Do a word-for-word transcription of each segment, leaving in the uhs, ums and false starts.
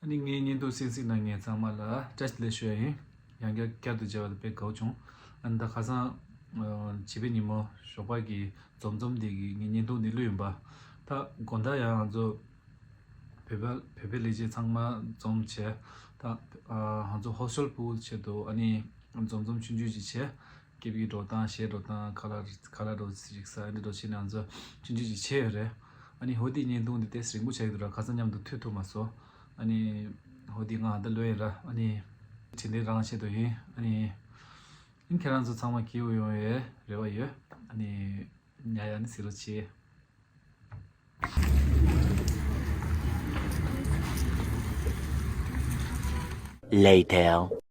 ཨ་ནི་ངའི་བརྙན་ཐུང་གསན་གཟིགས་གནང་མཁན་ཚང་མ་ལ་བཀྲ་ཤིས་བདེ་ལེགས་ཞུ་ཡ་ཡིན། ཡང་བསྐྱར་བསྐྱར་དུ་མཇལ་བ་ལ་དཔེ་དགའ་བོ་བྱུང་། ཨ་ནི་ད་ཁ་སང་བྱིས་པའི་ཉིན་མོ་ཞོགས་པ་གི་འཛོམས་འཛོམས་དེ་གི་ངའི་བརྙན་ཐུང་འདི་བླུགས་ཡིན་པ། ད་དགོང་དག་ཡང་ང་ཚོ་བོད་པ་བོད་པའི་ལས་བྱེད་ཚང་མ་འཛོམས་བྱས། ད་ང་ཚོ་ཧོ་སི་ཊལ་ཕྲུ་གུ་ཆེད་དུ་ཨ་ནི་འཛོམས་འཛོམས་ཆུང་ཆུང་ཅིག་བྱས། སྐྱིད་པོའི་འགྲོ་སྟངས་གཞས་འགྲོ་སྟངས་ཁ་ལག་ཁ་ལག་འགྲོ་ཞིག་ཟ་འདི་འགྲོ་བྱས་ནས་ང་ཚོ་ཆུང་ཆུང་ཅིག་བྱས་ཡོད་རེད། ཨ་ནི་ཧོ་དེའི་བརྙན་ཐུང་འདི་ཏོག་ཙམ་རིང་པོ་ཆགས་ཀྱི་འདུག་ར། ཁ་སང་མཉམ་དུ་ཐུག་ཐུབ་མ་སོང་། ཨ་ནི་ཧོ་དེ་ང་ད་ལོས་ཡིན་ར། ཨ་ནི་དྲིན་ལན་རང་ཆེད་དུ་ཡིན། ཨ་ནི་ཁྱེད་རང་ཚོ་ཚང་མ་སྐྱིད་པོ་ཡོང་བའི་རེ་བ་ཡོད། ཨ་ནི་ཉ་ཡ་ནི་ཟི་རོ་ཆེ། Later.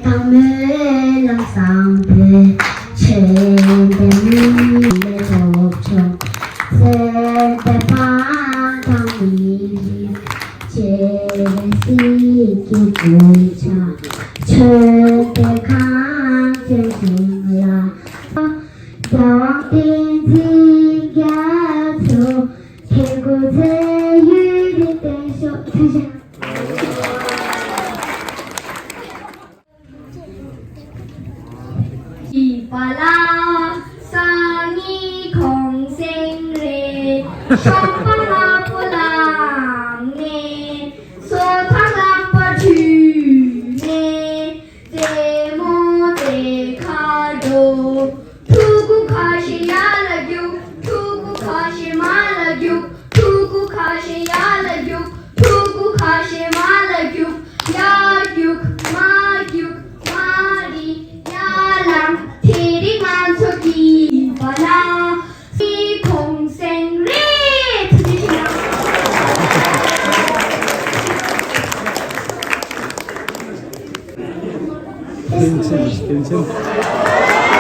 ཐང་མོའི་ལམ་བཟང་པོའི་ཆེད་དུ་མི་ལས་ཐོབ་ཆོག་ཟེར་ཏེ་ཕ་ཐང་མི་རིགས་ཆེད་སྲིད་ཀྱི་གདུལ་བྱ་ཆོས་དེ་གང་བྱོན་ཞིང་ལ། རྒྱལ་དབང་བསྟན་འཛིན་རྒྱ་མཚོ་ཁྱེད་སྐུ་ཚེ་ཡུན་རིང་བརྟན་ཤོག་ཐུགས་རྗེ་གནང་། བྱིས་པ་ལ་སང་ཉིན་གུང་སེང་རེད། གཞོན་པ་ལ་སྤོ་ལངས་ནས། སོ་ཐར་རླངས་པ་དྲུད་ནས། རྩེད་མོ་རྩེ་གར་འགྲོ། ཕྲུ་གུ་ཁ་ཤས་ཡར་ལ་རྒྱུག་ཕྲུ་གུ་ཁ་ཤས་མར་ལ་རྒྱུག་ཕྲུ་གུ་ཁ་ཤས་ཡར་ལ་རྒྱུག་ཕྲུ་གུ་ཁ་ཤས་མར་ལ་རྒྱུག་ཡར་རྒྱུག་མར་རྒྱུག་མར་རིལ་ཡར་ལངས། དེ་རིང་ང་ཚོ་གི་བ་ལ་སི་གུང་སེང་རེད། ཐུགས་རྗེ་ཆེ་གནང་། བསྟན་འཛིན། བསྟན་འཛིན།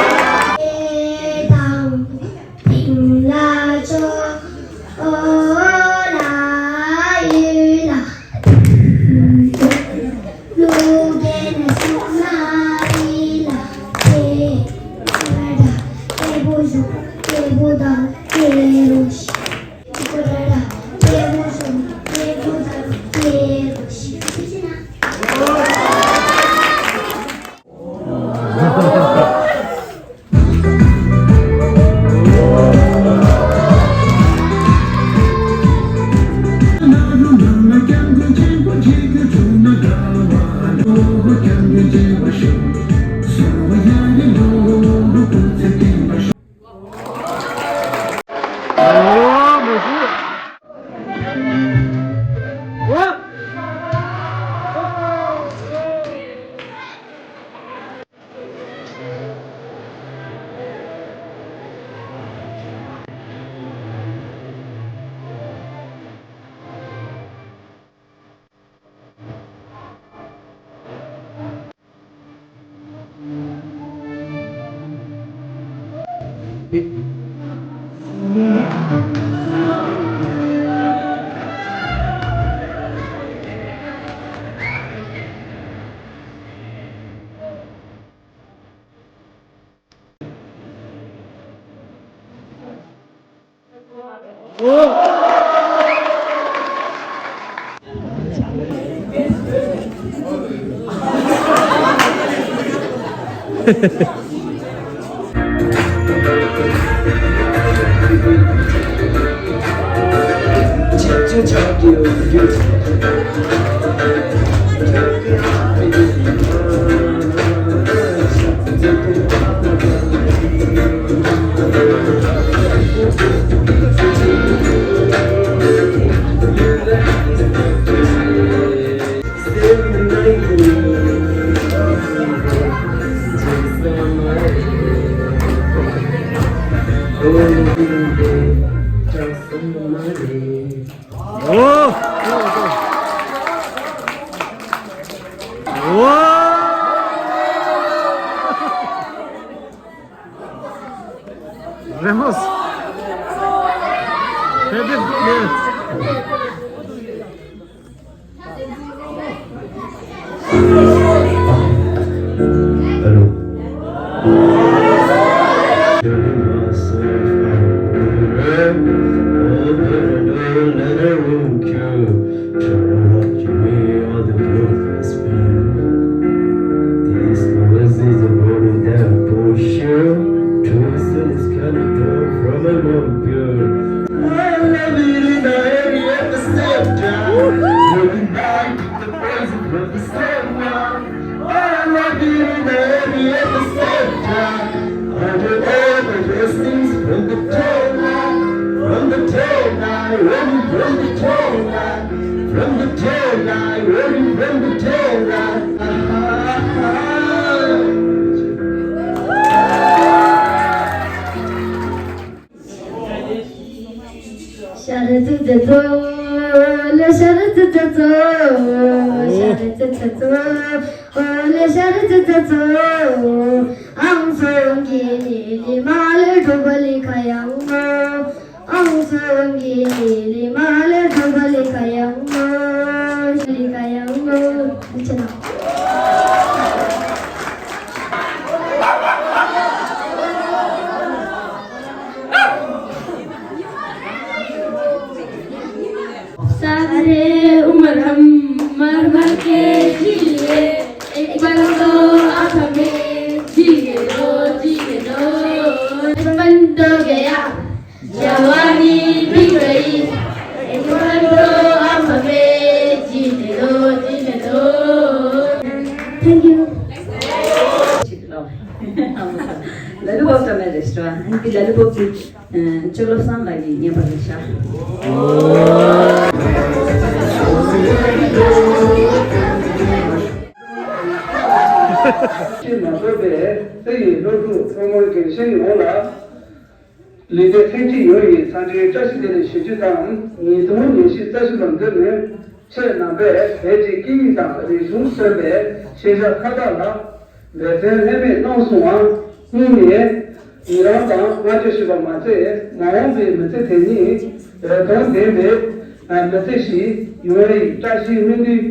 རེ་མོས། Hello. This was is a rolling down for sure. Truth is gonna come from a long girl. I love it in the area at the same time. Moving back to the present from the same one. I love it in the area at the same time. Under all the blessings from the tail light, from the tail light, running from the tail light, from the tail light, running from the tail light. ཤ་རི་ཙི་ཙི་ཙོ། ལེ་ཤ་རི་ཙི་ཙི་ཙོ། ཤ་རི་ཙི་ཙི་ཙོ། ཨོ་ལེ་ཤ་རི་ཙི་ཙི་ཙོ། ཨང་སོང་གི་ལི་ལི་མ་ལེ་གྲོ་བ་ལི་ཁ་ཡང་མོ། ཨང་སོང་གི་ལི་ལི་མ་ལེ་གྲོ་བ་ལི་ཁ་ཡང་མོ། ལི་ཁ་ཡང་མོ། མི་ཆེ་ན། सारे उम्र हम मर मर के जी लिए, एक पल तो आप हमें जीने दो, जीने दो। बचपन तो गया, जवानी भी गई, एक पल तो आप हमें जीने दो, जीने दो। Thank you. Lollipop ཐོབ་མེད་རེད་ཤག་ཨ་ནི་དེ་lollipop དེ་ཅོ་ལོ་བསམ་ལགས་ཀྱིས་རྙེད་པ་རེད་ཤག་ཅེས་མ་གཏོགས་པའི་ཏི་ཡི་སློབ་ཕྲུག་སློབ་མ་རྒན་གཞོན་ཡོངས་ལ། ལི་ཏའི་ལྷན་སྐྱེས་ཡོངས་ཡི་འཚམས་འདྲིའི་བཀྲ་ཤིས་བདེ་ལེགས་ཞུ་རྒྱུ་དང་། ཉིས་སྟོང་ཉི་ཤུ་རྩ་བཞི་ལོ་འདིར་ནི་ཁྱེད་རྣམ་པས་བོད་ཀྱི་སྐད་ཡིག་དང་རིག་གཞུང་སོགས་པའི་ཤེས་བྱ་མཐའ་དག་ལ་འབད་བརྩོན་ལྷད་མེད་གནང་སོང་བ་སྙིང་ནས་ཡི་རང་དང་བསྔགས་བརྗོད་ཞུས་པ་མ་ཚད། མ་འོངས་པའི་མི་ཚེ་དེ་ཉིད་འོད་སྟོང་ལྡན་པའི་མི་ཚེ་ཞིག་ཡོང་བའི་བཀྲ་ཤིས་སྨོན་འདུན་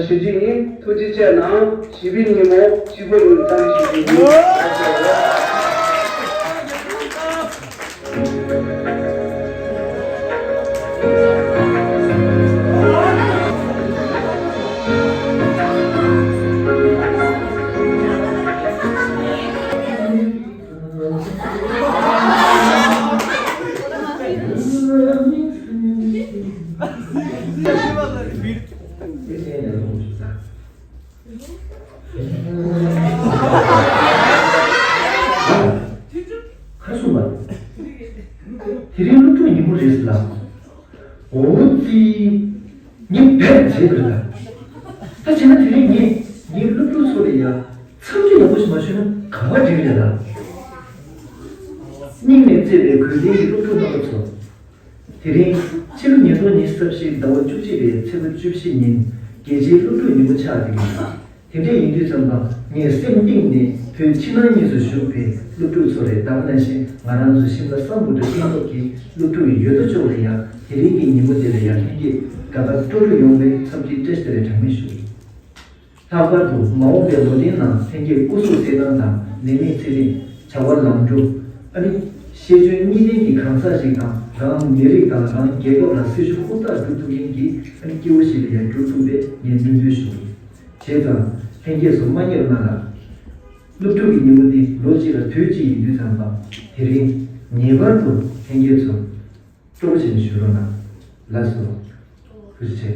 ཞུ་རྒྱུ་ཡིན། ཐུགས་རྗེ་ཆེ་གནང་། བཞི་པའི་ཉིན་མོ་སྐྱིད་པོ་ཡོང་བའི་བཀྲ་ཤིས་ཞུ་རྒྱུ་ཡིན། ཁ་སུ་བ། དེ་རིང་སློབ་ཕྲུག་ཉིན་མོ་རེད་ལ། འོ་ཙི། ངས་བེད་བྱས་པ་རེད་ད། ད་བྱས་ན་དེ་རིང་ངས་ངའི་སློབ་ཕྲུག་ཚོ་ལ་ཡ་མཚམས་སྦྱོར་ཡག་པོ་ཞིག་མ་ཞུས་ན་ག་པར་འགྲིག་རེད་ལ། སྙིང་ནས་བརྩེ་བའི་དགོན་སྡེའི་སློབ་ཕྲུག་རྣམ་པ་ཚོ། དེ་རིང་ཕྱི་ལོ་ཉིས་སྟོང་ཉི་ཤུ་རྩ་བཞི་ཟླ་བ་བཅུ་གཅིག་པའི་ཚེས་པ་བཅུ་བཞི་ཉིན་རྒྱལ་སྤྱིའི་སློབ་ཕྲུག་ཉིན་མོ་ཆགས་བསྡད་ཀྱི་ཡོད། དེ་འདྲ་ཡིན་དུས་ཙམ་པ་ངས་སེམས་གཏིང་ནས་བོད་ཕྱི་ནང་གཉིས་སུ་བཞུགས་པའི་སློབ་ཕྲུག་ཚོ་ལས་ད་ག་ནང་བཞིན་ང་རང་ཚོ་ཤིམ་ལ་སམ་བྷོ་ཊ་སྤྱི་ཚོགས་ཀྱི་སློབ་ཕྲུག་ཡོད་དོ་ཅོག་ལ་ཡང་དེ་རིང་གི་ཉིན་མོ་འདི་ལ་ཡང་ལྷན་རྒྱས་དགའ་དགའ་སྤྲོ་སྤྲོ་ཡོང་བའི་འཚམས་འདྲིའི་བཀྲ་ཤིས་བདེ་ལེགས་གྲངས་མེད་ཞུ། ལྷག་པར་དུ་མ་འོངས་པའི་ལོ་ལྡིང་ནང་ལྷན་རྒྱས་སྐུ་གཟུགས་གསལ་ཐང་དང་ནད་མེད་ཚེ་རིང་། བྱ་བ་ལམ་འགྲོ། ཨ་ནི་ཤེས་འཇོན་གཉིས་ལྡན་གྱི་གང་ཟག་ཞིག་དང་རང་མི་རིགས་དང་རང་རྒྱལ་ཁབ་ལ་སྲི་ཞུ་ཧུར་ཐག་སྒྲུབ་ཐུབ་མཁན་གྱི་ཨ་ནི་སྐྱེ་བོ་ཞིག་ལ་ཡང་འགྱུར་ཐུབ་པའི་ངས་སྨོན་འདུན་ཞུ། བྱས་ཙང་ལྷན་རྒྱས་ཚོ་མ་བསྙེལ་གནང་ལ། སློབ་ཕྲུག་གི་ཉིན་མོ་འདི་ལོ་གཅིག་ལ་དུས་གཅིག་ཡིན་དུས་ཙམ་པ་དེ་རིང་ངེས་པར་དུ་ལྷན་རྒྱས་ཚོ་སྤྲོ་པོ་བྱས་ནས་བཞུགས་རོགས་གནང་། ལགས་སོ། ཐུགས་རྗེ་ཆེ།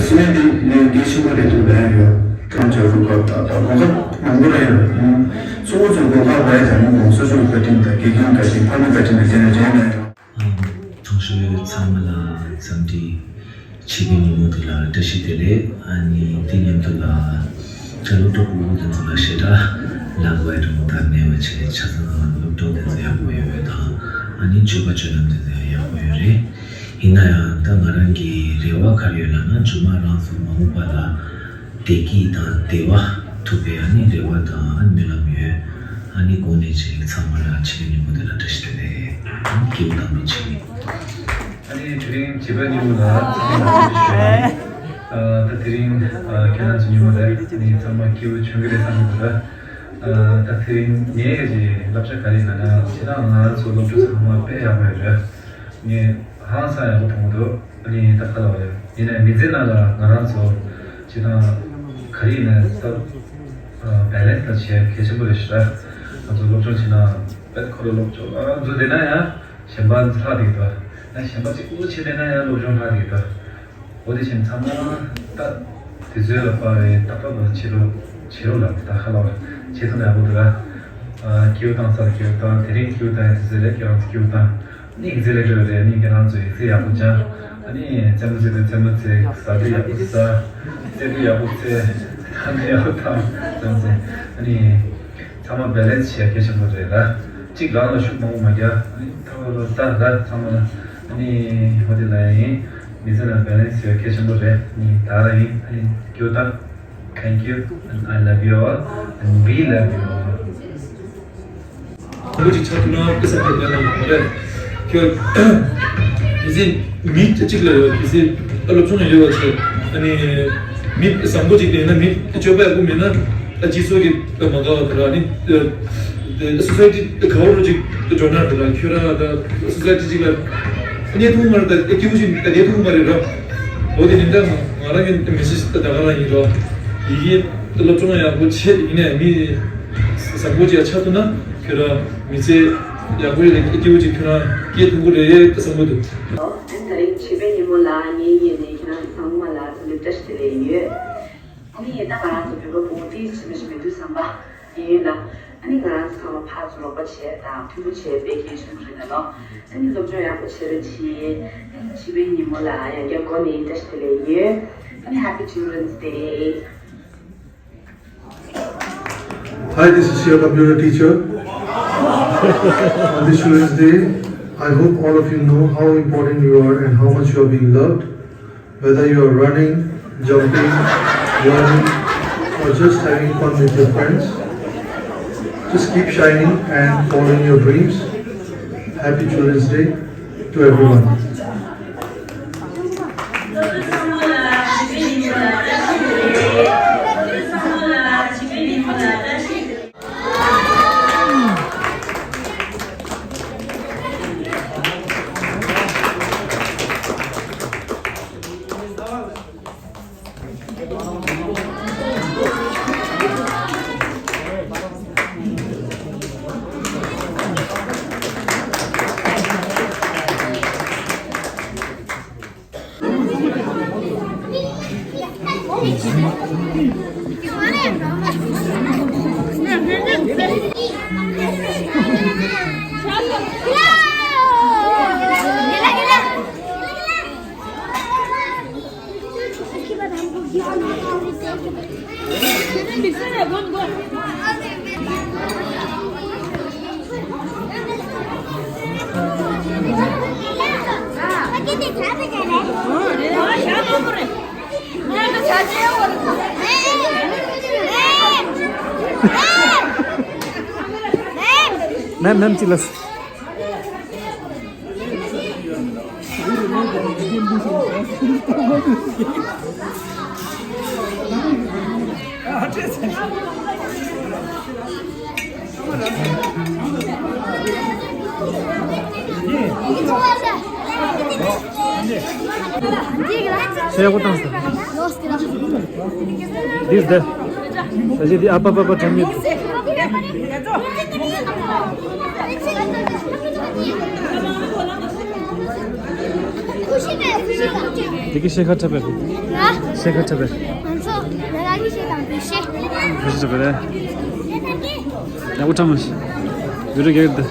སི་མེན་འདི་ངས་འདི་ཆེན་པོ་རེད་འདུག་ལབ་ཡ་ཡོད། ཁྲོམ་ཆ་རུ་སྐབས་དང་དང་གོང་ས་མང་པོ་རེད་ཡོད། གཙོ་བོ་ཚོ་གོ་སྐབས་རེད་དང་མི་གོང་ས་ཚོའི་བཀའ་དྲིན་དང་དགེ་རྒན་བཀའ་དྲིན་ཕ་མའི་བཀའ་དྲིན་དང་དེ་ནས་དེ་ནས། ཨམ། ཐོང་ཤོས་ཚང་མ་ལ་འཚམས་འདྲི། བྱིས་པའི་ཉིན་མོ་དེ་ལ་བཀྲ་ཤིས་བདེ་ལེགས། ཨ་ནི་དེ་མཉམ་དུ་ལ་ད་སློབ་གྲོགས་ཕྲུ་གུ་དེ་ཚོ་ལ་ཞེ་དྲག་ལགས་པའི་སྒྲུང་དང་ནས་བ་ཆེ་ཆ་ཚང་སློབ་གྲོགས་དེ་ཚོ་ཡག་པོ་ཡོད་པའི་དང་ཨ་ནི་སྤྱོད་པ་སྤྱོད་ལམ་དེ་ཚོ་ཡང་ཡག་པོ་ཡོད་རེད། ཡིན་ན་ཡང་ད་ང་རང་གི་རེ་བ་ག་རེ་ཡོད་ལབ་ན་རྗེས་མ་རང་ཚོ་མ་འོངས་པ་ལ་བདེ་སྐྱིད་དང་བདེ་བ་ཐོབ་པའི་ཨ་ནི་རེ་བ་དང་ཨ་ནི་སྨོན་ལམ་ཡོད། ཨ་ནི་གོང་ནས་ཅིག་ཚང་མ་ལ་བྱིས་པའི་ཉིན་མོ་དེ་ལ་བཀྲ་ཤིས་བདེ་ལེགས། ཨ་ནི་སྐྱིད་པོ་དང་མི་བྱེད། ཨ་ནི་དེ་རིང་བྱིས་པའི་ཉིན་མོ་ལ་ཚང་མ་ལ་བཀྲ་ཤིས་བདེ་ལེགས། ཨ་ད་དེ་རིང་ཨ་ཁྱེད་རང་ཚོའི་ཉིན་མོ་རེད། ཨ་ནི་ཚང་མ་སྐྱིད་པོ་བྱུང་གི་རེད་བསམ་གི་འདུག་ལ། ཨ་ད་དེ་རིང་ངའི་གི་བསླབ་བྱ་ག་རེ་ཡིན་ན་ཕྱི་ནང་ང་རང་ཚོ་སློབ་ཕྲུག་ཚང་མ་དཔེ་ཡག་པོ་ཡོད་རེད། ངས་ཧང་སང་ཡག་པོ་མཐོང་གི་འདུག་ཨ་ནི་ད་ག་ལ་བ་རེད། ཡིན་ནའི་མི་ཚེ་ནང་ལ་ང་རང་ཚོ་ཕྱི་ནང་ག་རེ་ཡིན་ནའི་ད་བེ་ལེན་སི་ལ་བྱེད་གལ་ཆེན་པོ་རེད་ཤག་ང་ཚོ་སློབ་སྦྱོང་བྱེད་ན་དཔེ་ཁོ་རང་སློབ་སྦྱོང་ང་ཚོ་བསྡད་ན་ཡང་གཞན་པ་ལྷག་བསྡད་ཀྱི་འདུག་ཡང་གཞན་པ་གཅིག་པུ་བྱས་བསྡད་ན་ཡང་སློབ་སྦྱོང་ལྷག་བསྡད་ཀྱི་འདུག་འོ་དེ་བཞིན་ཚང་མ་ད་དུས་ཚོད་ལ་དཔག་པའི་རྟག་པར་བྱེད་རོགས་བྱེད་རོགས་ལ་ད་ཧ་ལ་བ་བྱེད་ཐུབ་ན་ཡག་པོ་འདུག་ལ། སྐྱིད་པོ་བཏང་ས་ལ་སྐྱིད་པོ་བཏང་། དེ་རིང་སྐྱིད་པོ་བཏང་ཡ་དུས་ཚོད་རེད། ཁྱེད་རང་ཚོ་སྐྱིད་པོ་བཏང་། ཨ་ནི་ཡིག་ཚད་ལས་སྤྲོད་རེད། ཨ་ནི་ཁྱེད་རང་ཚོ་ཡིག་ཚད་ཡག་པོ་སྦྱང་། ཨ་ནི་རྩེད་མོ་རྩེ་དུས་རྩེད་མོ་རྩེ། ཟ་དུས་ཡག་པོ་ཟ། རྩེ་དུས་ཡག་པོ་རྩེ། ཐང་དུ་ཡག་པོ་ཐང་། རྩེད་མོ་རྩེ། ཨ་ནི་ཚང་མ་བེ་ལེན་སི་བྱེད་ཡ་གལ་ཆེན་པོ་རེད་ལ། གཅིག་རང་ལ་ཤུགས་མང་པོ་མ་རྒྱག་ཨ་ནི་ཐ་བ་ལོ་ད་ད་ཚང་མ་ལ། ཨ་ནི་འོ་དེ་ལ་ཡིན། མི་ཚེ་ལ་བེ་ལེན་སི་ཡོད་གལ་ཆེན་པོ་རེད། ཨ་ནི་ད་ར་ཡིན། ཨ་ནི་སྐྱོ་ད། Thank you and I love you all and we love you all. བུ་གཅིག་ཆགས་ཐུབ་ན་དཔེ་བསམ་འཆར་ལྡན་ལ་ཡོད་རེད། ཁྱོད་མི་ཚེ་མི་གཅིག་ལ་ཡོད། མི་ཚེ་སློབ་སྦྱོང་ཡོད་པ་བྱས། ཨ་ནི་མི་བཟང་པོ་གཅིག་ཡིན་ན་མི་སྤྱོད་པ་ཡག་པོ་མེད་ན་ཨ་སྤྱི་ཚོགས་ཀྱི་མ་དགའ་བ་དེ་ལ་ནི་སོ་སའི་ཊི་ག་བ་རུ་གཅིག་འགྲོ་ན་དེ་ལ་ཁྱོད་རང་ད་སོ་སའི་ཊི་གཅིག་ལ་གནས་ཐུབ་མ་རེད། ད་སྐྱིད་པོ་ཞིག་ད་གནས་ཐུབ་མ་རེད་ར། འོ་དེ་ནི་ད་ང་རང་གི་མི་ཚེ་ད་ག་རང་ཡིན་རོ། ཡི་གེ་སློབ་སྦྱོང་ཡག་པོ་བྱེད། ཡིན་ནའི་མི་བཟང་པོ་ཅིག་ཆགས་ཐུབ་ན་ཁྱོད་རང་མི་ཚེ་ཡག་པོ་རེད། སྐྱིད་པོ་ཅིག་ཁྱོད་རང་སྐྱེལ་ཐུབ་ཀྱི་རེད་བསམ་གྱི་འདུག་ཨ་ནི་ད་རིང་བྱིས་པའི་ཉིན་མོ་ལ་ངའི་ངོས་ནས་ཁྱེད་རང་ཚང་མ་ལ་འཚམས་འདྲི་བཀྲ་ཤིས་བདེ་ལེགས་ཡོད། ཨ་ནི་ད་ང་རང་ཚོ་བོད་པ་བུ་མོ་ཏིས་ཕྱི་མ་ཞིག་མི་འདུག་བསམ་པ་ཡིན་ལ། ཨ་ནི་ང་རང་ཚོ་ཚང་མ་ཕར་ཚུར་རོགས་པ་བྱས་དང་མཐུན་པོ་བྱས་པའི་གལ་ཆེན་པོ་རེད་ལ་ལོ། ཨ་ནི་སློབ་སྦྱོང་ཡག་པོ་བྱེད་རོགས་གྱིས། ཨ་ནི་བྱིས་པའི་ཉིན་མོ་ལ་ཡང་བསྐྱར་འགོ་ནས་བཀྲ་ཤིས་བདེ་ལེགས་ཡོད། ཨ་ནི་Happy Children's Day. Hi, this is your computer teacher. On this Children's Day, I hope all of you know how important you are and how much you are being loved. Whether you are running, jumping, learning, or just having fun with your friends, just keep shining and following your dreams. Happy Children's Day to everyone. Ma'am, ma'am, chill us. This, the. ད་ཅི་འདི་ཨ་པ་པ་པ་དྲན་མེད། དེ་གི་ཤེས་ཁ་ཁྲབ་པས། ཤེས་ཁ་ཁྲབ་པས། ང་ཚོ་ང་རང་གི་ཤེས་དང་བུ་ཤེས། བུ་ཤེས་ཁྲབ་པས། ཡ་འུ་ཁྲ་མ་ཤེས། བུ་རུ་རྒྱག་གི་འདུག་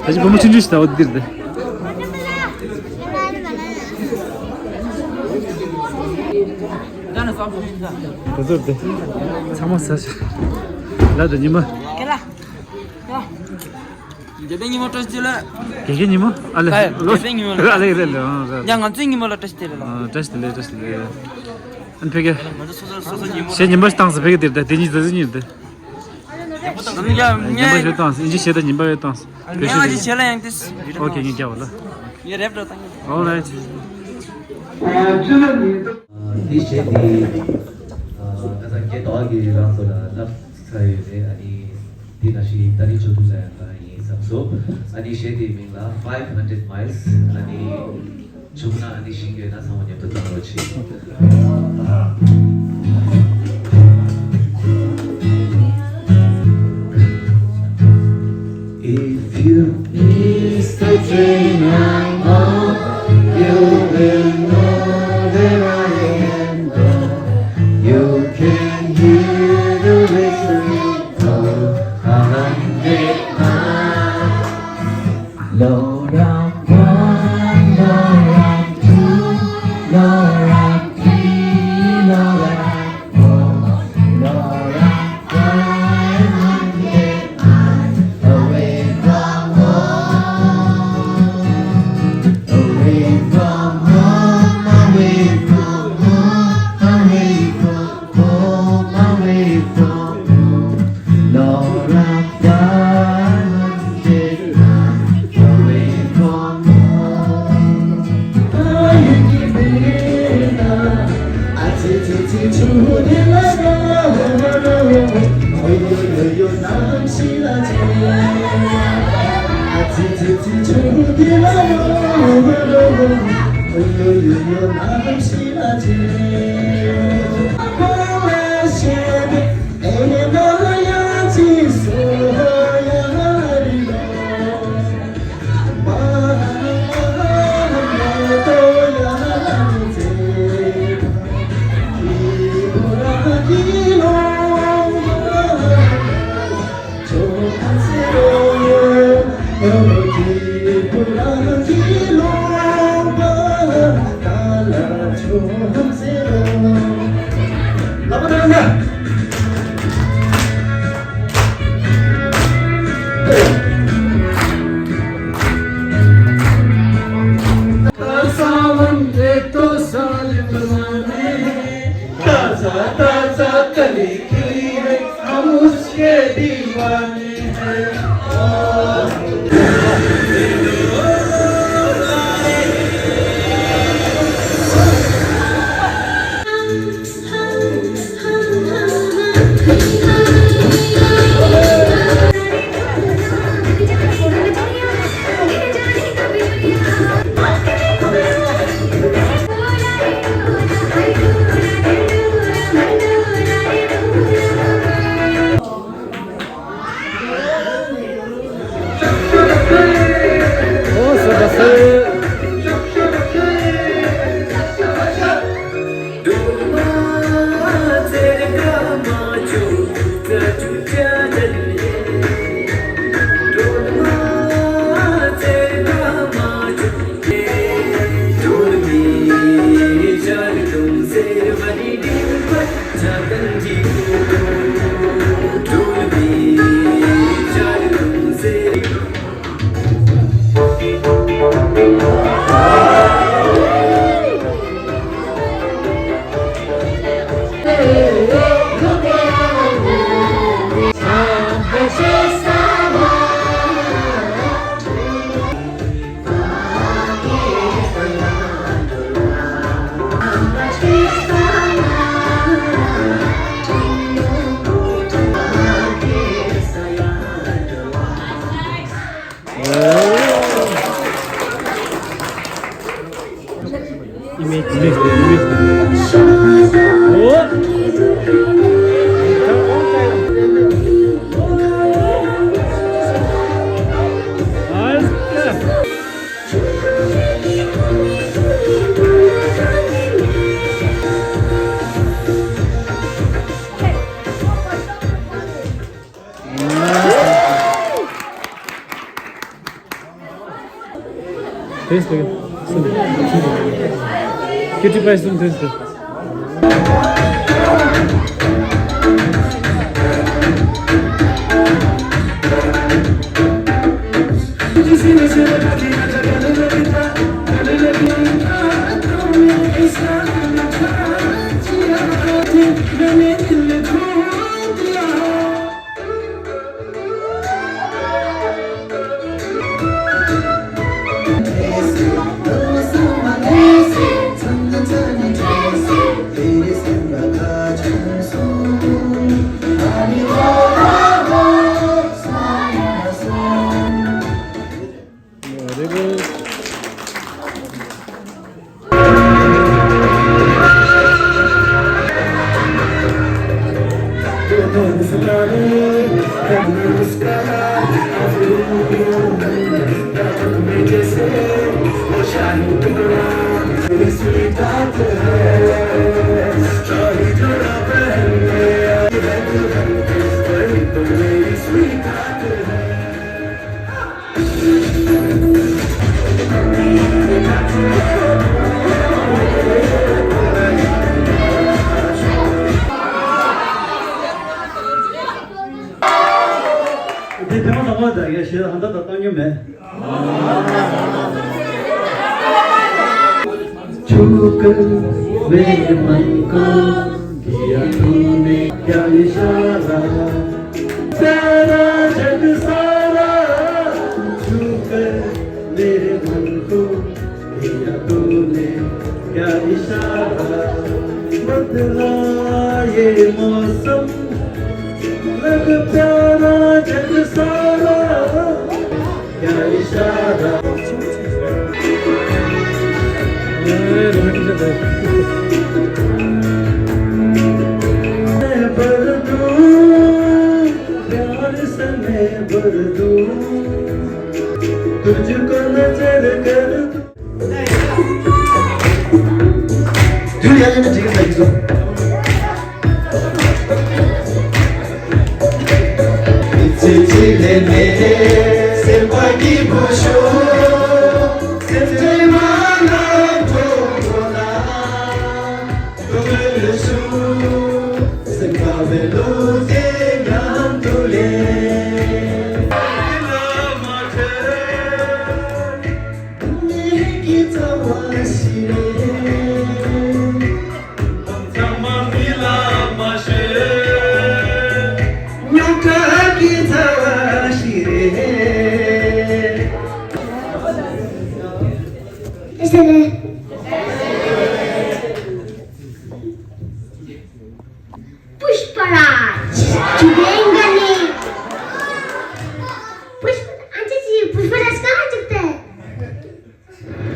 ད་ཅི་བུ་མོ་ཆུང་ཆུང་ཞིག་ད་འོ་འདིར་འདི། ད་ཚོར་འདི། ཚང་མ་ཟ་ཤ། ལ་ད་ཉི་མ། དགེ་རྒན་ཉི་མ་བཀྲ་ཤིས་བདེ་ལེགས། དགེ་རྒན་ཉི་མ་ཨ་ལེ། དགེ་རྒན་ཉི་མ་ཨ་ལེ་རེད་ལེ། ཡ་ང་ཚོའི་ཉི་མ་ལ་བཀྲ་ཤིས་བདེ་ལེགས་ལ། བཀྲ་ཤིས་བདེ་ལེགས། བཀྲ་ཤིས་བདེ་ལེགས། ཨ་ནི་ཕ་གི། ང་ཚོ་སོ་སོ་སོ་སོ་ཉི་མ། གཞས་ཉི་མ་ཞིག་བཏང་ཟེར་ཕ་གི་དེར་ད་དེ་གཉིས་ཟ་ཟི་གཉིས་དེ། ཉི་མ་ཞིག་བཏང་ཟེར་ཨིན་ཇི་གཞས་ད་ཉི་མ་ཞིག་བཏང་ཟེར། བོད་གཞས་དེ་གཉིས། ཨོ་ཁེ་ངས་རྒྱབ་པ་ལ། ངས་རེབ་འགྲོ་བཏང་གི། Alright། འདི་གཞས་འདི། ཨ་ཁ་སང་སྐད་དོག་གི་རང་ཚོ་ལ་ལབ་ཚར་ཡོད་རེད། ཨ་ནི་འདི་ནང་བཞིན་ཏ་རིག་ཆོས་དུང་ལ་ཡང་ཡིན་བསམ་སོང་། ཨ་ནི་གཞས་འདིའི་མིང་ལ་Five Hundred Miles། ཨ་ནི་བྱུང་ན་ཨ་ནི་ཤེས་ཀྱི་ཡོད་ན་ཚང་མ་མཉམ་དུ་བཏང་རོགས་བྱེད། If you miss the train, I know you will know that I am gone. You can hear the whistle of a hundred miles. Lord, I'm one, Lord, I'm two, Lord, I'm three, Lord, I'm four, Lord, I'm five hundred miles away from home. Away from home, away from home, away from home, away from home. Lord, I'm five hundred miles away from home. ताज़ा ताज़ा कली खिली है, हम उसके दीवाने हैं। Thanks, thank you. Cutie pie soon, thanks, thank you. འདི་ཐེངས་མ་དང་པོ་དང་ཡ་ཞེས་ཧ་འདའ་དང་བཏང་མྱོང་མེད། छूकर मेरे मन को किया तूने क्या इशारा, प्यारा जग सारा। छूकर मेरे मन को किया तूने क्या इशारा, बदला ये मौसम, लग प्यारा जग सारा। क्या इशारा। ए, romantic सा था। मैं भर दूं, प्यार से मैं भर दूं, तुझको नजर कर। དུས་ཡ་ཡིན་ན་འགྲིག་གི་ད་ཡིན་ཚོ། ཚེ་ཚེ་ལས་མེད་སེམས་པ་སྐྱིད་པོ་ཤོག་སེམས་ཅན་མ་ན་ཐོག་ཐོག་ལ་འགྲོ་བའི་ལས་ཤུགས་སེམས་དགའ་བའི་བློ་དེ་མཉམ་དུ་ལས། पुष्पराज, जुड़ेंगे नहीं। पुष्प, आंटी जी, पुष्पराज कहाँ चुकता है?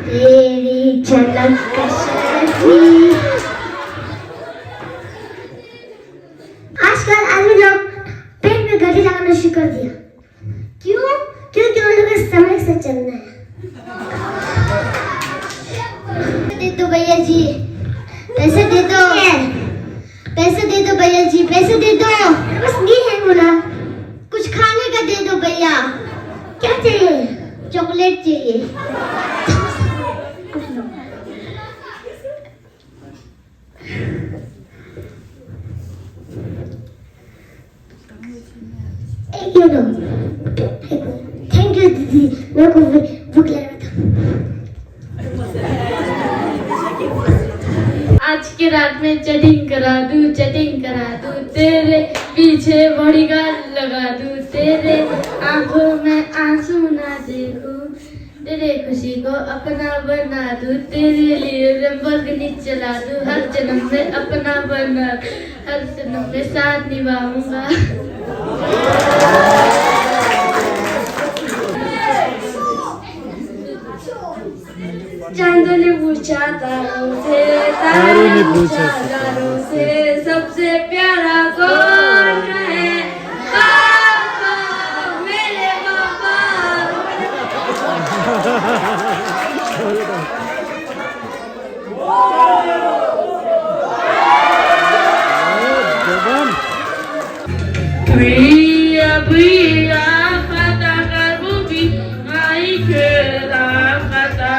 तेरी झलक कश्मीर। आजकल आदमी लोग पेट में गड्ढे लगाना शुरू कर दिया। क्यों? क्योंकि उन लोगों को समय से चलना है। दे दो भैया जी, पैसे दे दो। पैसे दे दो भैया जी, पैसे दे दो। बस नहीं है बोला। कुछ खाने का दे दो भैया। क्या चाहिए? चॉकलेट चाहिए। एक यो लो। थैंक यू दीदी, मेरे को भूख लग रहा था। आज के रात में चैटिंग करा दूं, चैटिंग करा दूं, तेरे पीछे बॉडीगार्ड लगा दूं, तेरे आंखों में आंसू ना देखूं, तेरे खुशी को अपना बना दूं, तेरे लिए लैम्बोर्गिनी चला दूं, हर जन्म में अपना बना, हर जन्म में साथ निभाऊंगा। चांदनी पूछा तारों से, तारों ने पूछा तारों से, सबसे प्यारा कौन है? पापा, मेरे पापा। Priya, priya, kata karbu bi, ai khela, kata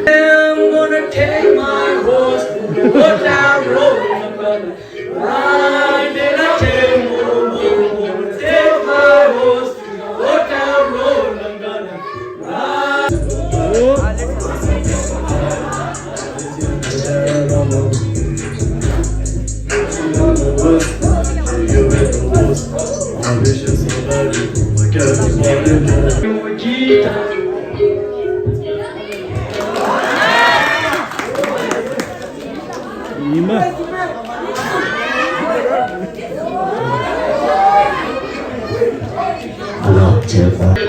I'm gonna take my horse to the old town road. I'm gonna ride till I can't no more. I'm gonna take my horse to the old town road. I'm gonna ཉི་མ། ལགས་བྱས་པ།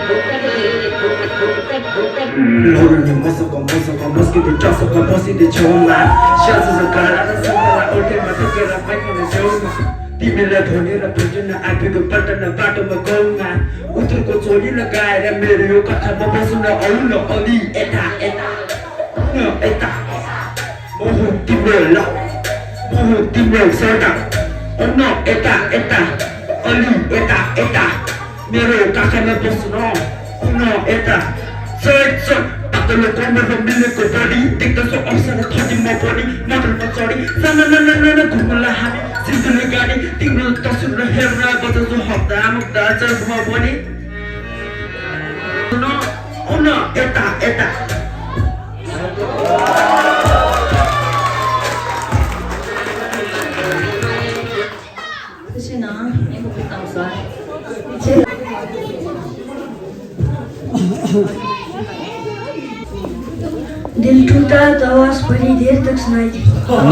Mohu Timro la, Mohu Timro Sarda, Ono Eta Eta, Oli Eta Eta, Mero Kakana Bosno, Uno Eta, Sir Sir, Patalo Kombo Mile Kopodi, Dikta So Ofsa Khaji Mopodi, Matal Patsori, Sana Nana Nana Kumala Hani, Sindhuli Gani, Timro Tasura Hera, Batazo Hopta, Mukta Sir Mopodi, Uno, Uno Eta Eta. दिल टूटा तो आवाज बड़ी देर तक सुनाई दी। बड़ी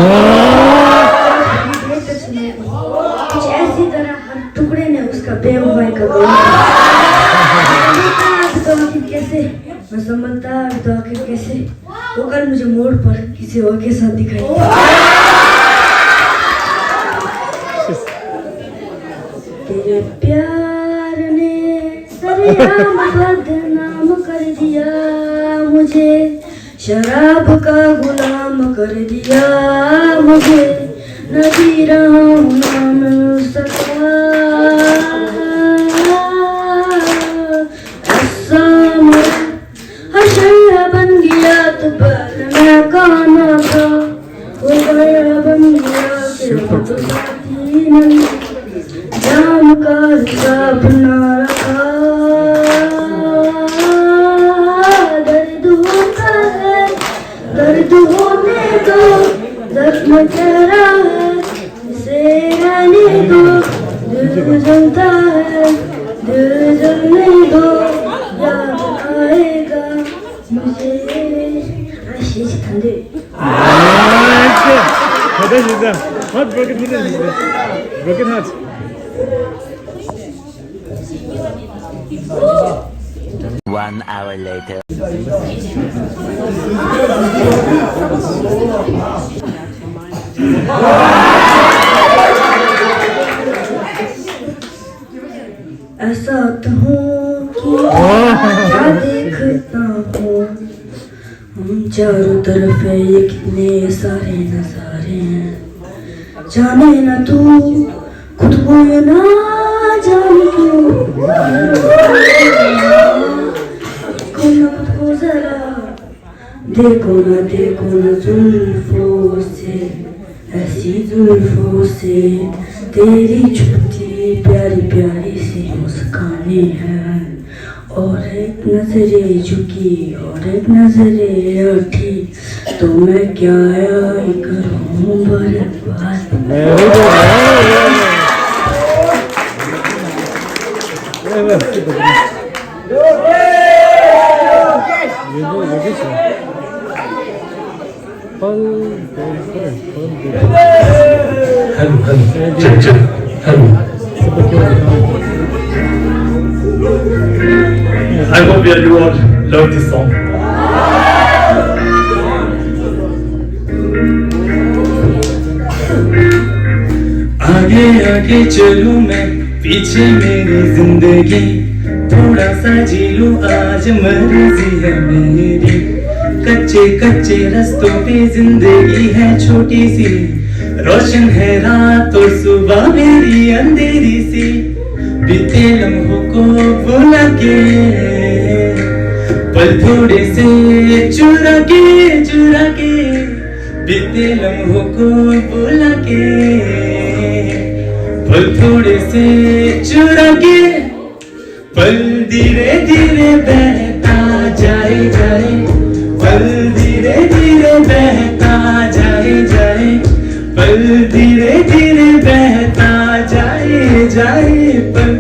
देर तक सुनाई दी। कुछ ऐसी तरह हर टुकड़े में उसका बेवफाई का गम था। मैं समझता अभी तो आखिर कैसे, मैं समझता अभी तो आखिर कैसे वो कल मुझे मोड़ पर किसी और के साथ दिखाई दे। तेरे प्यार ने सरेआम बदनाम कर दिया मुझे, शराब का गुलाम कर दिया मुझे, न जी रहा हूँ ना मैं उसका। ऐसा मेरा हशर बन गया तो पल मैं कहाँ था, वो घर बन गया कि वो तो साथी नहीं। जाम का हिसाब ना रखा। दर्द होता है, दर्द होने दो, जख्म चढ़ा है, इसे रहने दो। दिल जलता है, दिल जलने दो, याद आएगा मुझे। आशीष खंडे। Nice. Broken heart. One hour later. ऐसा तो हूँ कि क्या देखता हूँ। हम चारों तरफ है, ये कितने सारे नजारे हैं। जाने ना तू खुद को, ये ना जाने क्यों। देखो ना खुद को जरा, देखो ना, देखो ना जुल्फों से, ऐसी जुल्फों से तेरी छुपती प्यारी प्यारी सी मुस्कानें हैं। और एक नजरे झुकी और एक नजरे उठी, तो मैं क्या आया इकरूम बर्बाद। Hello, hello, check, check, hello. I hope you all love this song. आगे आगे चलूं मैं, पीछे मेरी जिंदगी। थोड़ा सा जी लूं आज, मर्जी है मेरी। कच्चे कच्चे रस्तों पे जिंदगी है छोटी सी, रोशन है रात और सुबह मेरी अंधेरी सी। बीते लम्हों को भुला के, पल थोड़े से चुरा के, चुरा के, बीते लम्हों को भुला के, पल थोड़े से चुरा के। पल धीरे धीरे बहता जाए, जाए, पल धीरे धीरे बहता जाए, जाए, पल धीरे धीरे बहता जाए, जाए, पल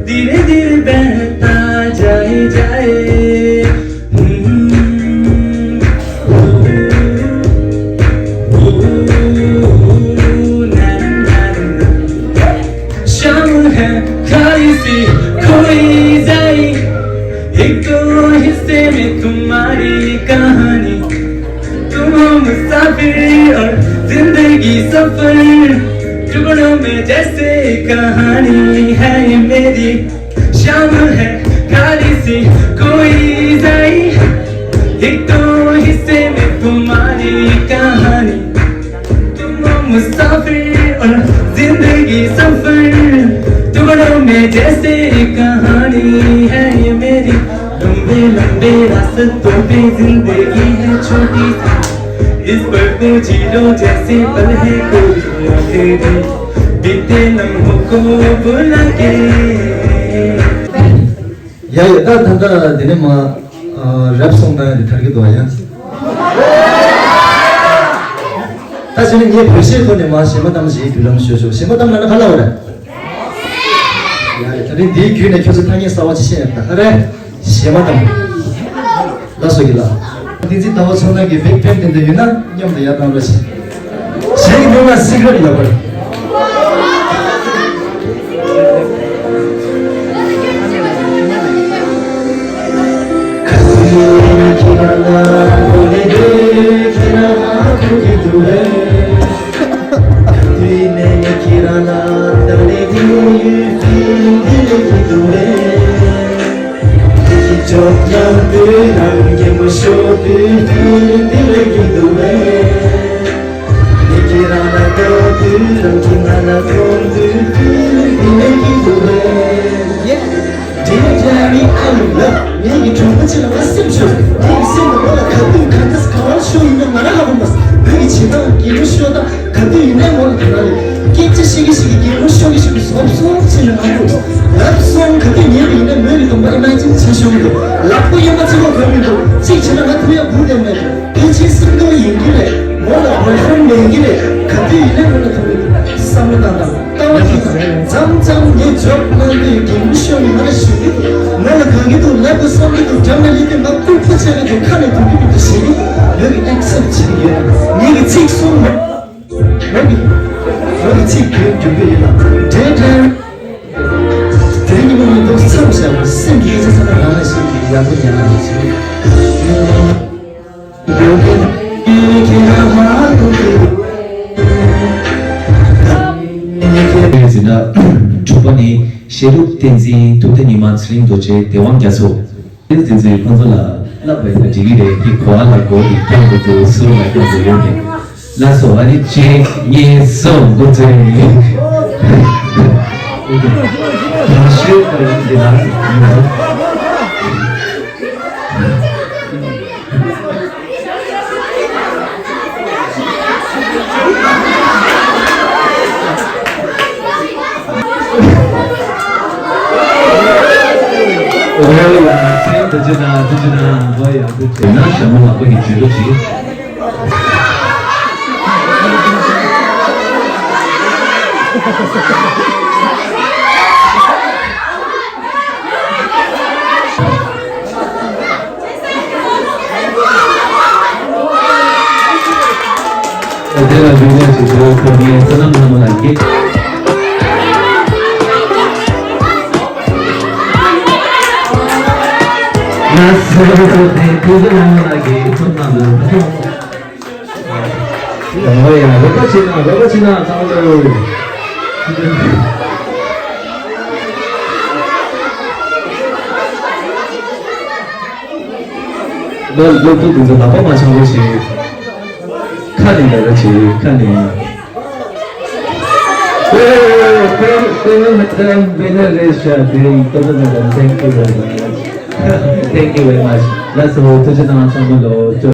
धीरे धीरे बहता जाए, जाए। हम्म। शाम है, खाली सी खोई जाए, एक दो हिस्से में तुम्हारी कहानी। तुम हो मुसाफिर और जिंदगी सफर, टुकड़ों में जैसे कहानी है ये मेरी। शाम है, खाली सी खोई जाए, एक दो हिस्से में तुम्हारी कहानी। तुम हो मुसाफिर और जिंदगी सफर, टुकड़ों में जैसे कहानी है ये मेरी। लंबे लंबे रास्तों पे जिंदगी है छोटी सी, इस पल को जी लो जैसे पल है कोई आखिरी। बीते लम्हों को भुला के। ཡ་ཡ། ད་ད་ད་འདི་ནས་མ་རེབ་སོང་ན་འདི་ཐར་གི་འདུག་ཡ། ད་ཕྱི་ནས་ངས་བོད་གཞས་ཐོག་ནས་མ་གཞས་མ་གཏམ་ཞིག་བརྒྱུད་ལམ་ཞུ་ཞུ། གཞས་མ་གཏམ་ལ་ན་ག་ལ་བ་རེད། ཡ་ཡ། ད་རིང་འདིའི་བརྒྱུད་ནས་ཁྱོད་ཚོ་ཐ་སྙད་གསར་བ་ཅིག་ཤེས་ཡོད་ད་ཨ་རེད། གཞས་མ་གཏམ། ལགས་སོ་གི་ལ། བསྟན་འཛིན་ཟླ་བ་མཚོ་ནག་གི་བིག་ཕེན་དེ་འདྲ་ཡོད་ན་མཉམ་དུ་ཡར་བཏང་རོགས་ཞེས། གཞས་ཀྱི་མིང་ལ་སི་ཀྲེ་ཊི་ཡོད་པར། ངའི་གྲོགས་པོ་ཅིག་ལ་ང་སེམས་ཤོར། ངའི་སེམས་ལ་མོ་ལ་ག་དུས་ག་འདྲས་ག་བར་ཤོར་ཡིན་ན་ང་རང་ཧ་གོ་མ་སོང་། བོད་ཀྱི་བྱེད་སྟངས་གད་མོ་ཤོར་སྟངས་ག་དུས་ཡིན་ནའི་མོ་ལ་དོ་སྣང་རེད། སྐད་ཆ་བཤད་ཀྱི་བཤད་ཀྱི་གད་མོ་ཤོར་གྱི་ཤོར་གྱི་སོབ་སོབ་བྱས་ནས་ང་འགྲོ། ལབ་སོང་། ག་དུས་ཉལ་བ་ཡིན་ན་མོས་ཀྱི་གདོང་པ་ཨི་མེ་ཇིན་བྱས་ཤོར་གྱི་འདུག་ལག་པ་གཡོན་པ་ཚུར་ལོག་གོན་གྱི་འདུག་གཅིག་བྱས་ན་ང་ཐུག་ཡ་སྒུག་བསྡད་མེད། ཕལ་ཆེར་སེམས་ཁམས་ཡིན་གྱི་རེད། མོ་ལ་བོའི་ཧྥེན་མེད་ཀྱི་རེད། ག་དུས་ཡིན་ན་མོ་ལ་ཐུག་གི་འདུག་བསམ་བློ་བཏང་དང་། ལྟ་བ་ཡིན་ཙང་། མཚམས་མཚམས་ངས་ཇོབ་གནང་དུས་གད་མོ་ཤོར་ནས་ང་ལ་ཞུ་གི་འདུག་མོ་ལ་དགའ་གི་འདུག་ལབ་དགོས་བསམ་གི་འདུག་འགྲམ་ལ་སླེབས་དུས་ང་སྐུ་ཕོ་བྱས་གི་འདུག་ཁ་ནས་དུང་གི་མི་འདུག་ཞེས་ནི་མོས་ཀྱི་ཨེག་སེབ་བྱེད་ཀྱི་ཡོད། ངེད་ཀྱི་ཚིག་གསུམ་མོ། མོ་གི་མོ་གི་ཚིག་རྒྱུན་རྒྱུན་པ་ཡིན་ལ། འདྲེ་འདྲེ། དེ་རིང་གི་མོ་ཡིན་འདུག་མཚམས་བཞག་པར་སེམས་ཀྱི་ཡིད་ཆེས་ཚང་མ་རང་ལ་ཞིག་ཡག་པོ་ཉན་ན་ཞིག་ཟིན་ན། དྲུག་པ་ནི་ཤེས་རབ་བསྟན་འཛིན་ཐུབ་བསྟན་ཉི་མ་ཚེ་རིང་རྡོ་རྗེ་སྡེ་དབང་རྒྱ་མཚོ། བསྟན་འཛིན་ཁོང་ཚོ་ལ་བསླབ་པའི་ལ་འགྲིག་གི་རེད། ཁོ་ཨ་ལ་གོ་གི་ཀྱང་གོ་གོ་སུ་ལ་ཀྱང་གོ་ཡོད་རེད། ལགས་སོ། ཨ་ནི་གཅིག་གཉིས་གསུམ་འགོ་འཛུགས་ཡིན། ད་ཤོད་པ་ཡིན་འདི་ལ་ཡིན་ནོ། ཨོ་ཡ། ཚེ་འདི་ཅི་དང་འདི་ཅི་དང་འགོ་ཡག་པོ་བྱས་ན་ཞྭ་མོ་ལག་པ་གི་བརྗོད་ལུགས་ཤིག་དེ་ལ་བོད་ལྗོངས་ཀྱི་བོད་ཁོ་ནའི་བསོད་ནམས་ལྷ་མོ་ལགས་ཀྱིས། ལགས་སོ། དེ་ཐུགས་རྗེ་ལྷ་མོ་ལགས་ཀྱིས་ཐུགས་གནང་འདུག། ཨོ་ཡ། རོགས་པ་བྱེད་ན། རོགས་པ་བྱེད་ན་ཚང་མ་ལོ། ལོ་ལོ་ཐུག་དེ་ཚོ་ལག་པ་མ་འཆང་རོགས་བྱེད། ཁ་ནས་ལབ་རོགས་བྱེད། ཁ་ནས། Thank you very much. Thank you very much. ལགས་སོ། ཐུགས་རྗེ་གནང་། ཚང་མ་ལོ།